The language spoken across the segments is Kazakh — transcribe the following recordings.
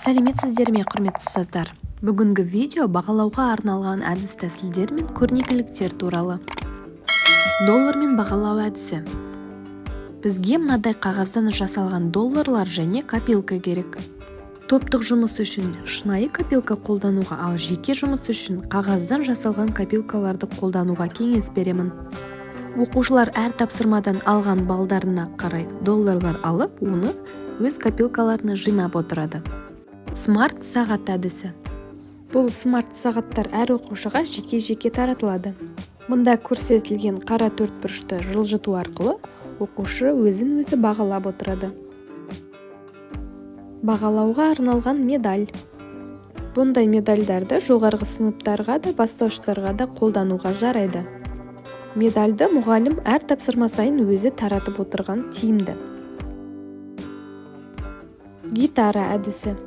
Сәлеметсіздер ме, құрметті ұстаздар! Бүгінгі видео бағалауға арналған әдіс-тәсілдер мен көрнекіліктер туралы. Доллармен бағалау әдісі. Бізге мынадай қағаздан жасалған долларлар және копилка керек. Топтық жұмыс үшін шынайы копилка қолдануға, ал жеке жұмыс үшін қағаздан жасалған копилкаларды қолдануға кеңес беремін. Оқушылар әр тапсырмадан алған балдарына қарай долларлар алып, оны өз копилкаларына жинап отырады. Смарт сағат әдісі. Бұл смарт сағаттар әр оқушыға жеке-жеке таратылады. Мұнда көрсетілген қара төртбұрышты жылжыту арқылы оқушы өзін-өзі бағалап отырады. Бағалауға арналған медаль. Бұндай медальдарды жоғарғы сыныптарға да, бастауыштарға да қолдануға жарайды. Медальді мұғалім әр тапсырма сайын өзі таратып отырған тиімді. Гитара әдісі.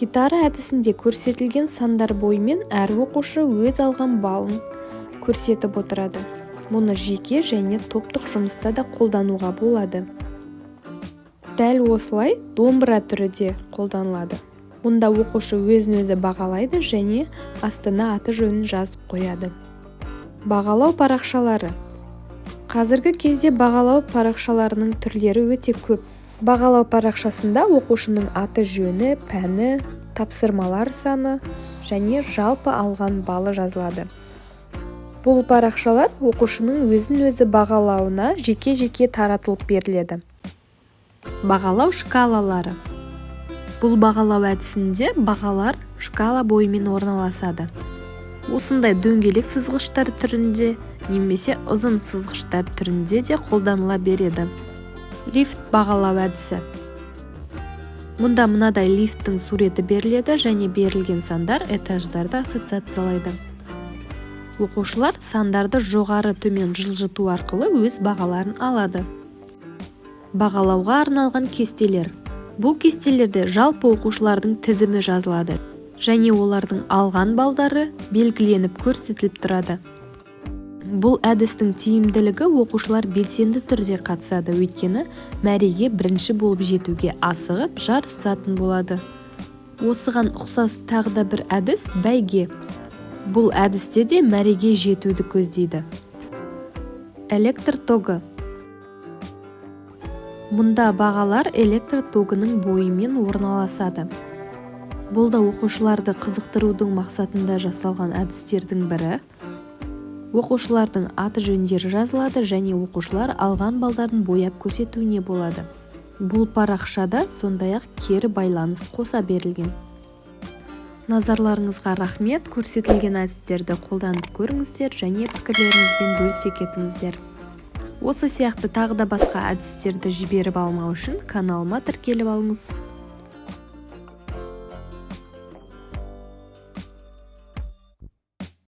Гитара әдісінде көрсетілген сандар бойымен әр оқушы өз алған балын көрсетіп отырады. Мұны жеке және топтық жұмыста да қолдануға болады. Дәл осылай домбыра түрі де қолданылады. Мұнда оқушы өзін-өзі бағалайды және астына аты-жөнін жазып қояды. Бағалау парақшалары. Қазіргі кезде бағалау парақшаларының түрлері өте көп. Бағалау парақшасында оқушының аты-жөні, пәні, тапсырмалар саны және жалпы алған балы жазылады. Бұл парақшалар оқушының өзін-өзі бағалауына жеке-жеке таратылып беріледі. Бағалау шкалалары. Бұл бағалау әдісінде бағалар шкала бойымен орналасады. Осындай дөңгелек сызғыштар түрінде немесе ұзын сызғыштар түрінде де қолданыла береді. Лифт бағалау әдісі. Мұнда мынадай лифттің суреті беріледі және берілген сандар этаждарды ассоциациялайды. Оқушылар сандарды жоғары, төмен жылжыту арқылы өз бағаларын алады. Бағалауға арналған кестелер. Бұл кестелерде жалпы оқушылардың тізімі жазылады және олардың алған балдары белгіленіп көрсетіліп тұрады. Бұл әдістің тиімділігі: оқушылар белсенді түрде қатысады, өйткені мәреге бірінші болып жетуге асығып, жарысатын болады. Осыған ұқсас тағы да бір әдіс – бәйге. Бұл әдісте де мәреге жетуді көздейді. Электр тогы. Мұнда бағалар электр тогының бойымен орналасады. Бұл да оқушыларды қызықтырудың мақсатында жасалған әдістердің бірі. Оқушылардың аты-жөндері жазылады және оқушылар алған балдарын бояп көрсетуіне болады. Бұл парақшада сондай-ақ кері байланыс қоса берілген. Назарларыңызға рахмет! Көрсетілген әдістерді қолданып көріңіздер және пікірлеріңізбен бөлісе кетіңіздер. Осы сияқты тағы да басқа әдістерді жіберіп алмау үшін каналыма тіркеліп алыңыз.